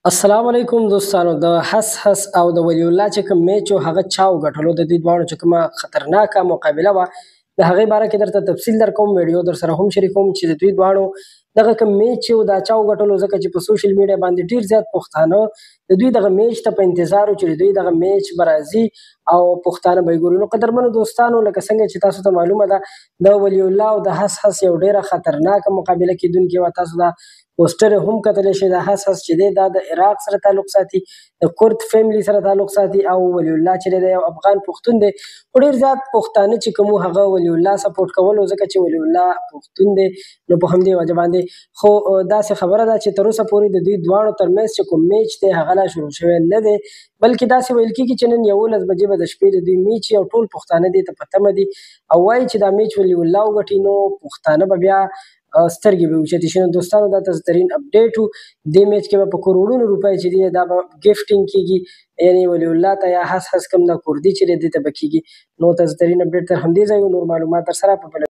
السلام علیکم دوستانو، د حس حس او د ولی الله چې کوم میچ و هغه چا وګټلو؟ د دوی دواړو چې کومه خطرناکه مقابله وه د هغې باره کې درته تفصیل درکوم، ویډیو در سره هم شریکوم چې د دوی دواړو دغه کوم میچ و دا چا وګټلو، ځکه چې په سوشل میډیا باندې ډیر زیات پښتانه د دوی دغه میچ ته په انتظار و چې د دوی دغه میچ به راځي او پښتانه به یې ګوري. نو قدرمنو دوستانو، لکه څنګه چې تاسو ته معلومه ده د ولی الله او د حس حس یو ډیره خطرناکه مقابله کیدونکې وه. تاسو دا پوسټر هم کتلی شئ. دا حس حس چې دی دا د عراق سره تعلق ساتي، د کرد فیملی سره تعلق ساتي، او ولی الله چې دی یو افغان پښتون دی. خو ډېر زیات پښتانه چې کوم هغه ولی الله سپورټ کولو، ځکه چې ولی الله پښتون دی، نو په همدې وجه باندې. خو داسې خبره ده چې تر اوسه پورې د دوی دواړو ترمنځ چې کوم میچ دی هغه لا شروع شوی نه دی، بلکې داسې ویل کېږي چې نن 11 بجې به د شپې د دوی میچ او ټول پښتانه دې ته په تمه دي او وایي چې دا میچ ولی الله وګټي نو پښتانه به بیا سترګې به اوچتې شي. نو دوستانو، دا تازه اپډیټ و. دې میچ کې به په کروړونو روپۍ چې دي دا به ګفټینګ کېږي، یعنی ولی الله ته یا حس حس کوم دا کوردي چې دی دې ته به کېږي. نو تازه ترین اپډیټ تر همدې ځای، نور معلومات در سره په بله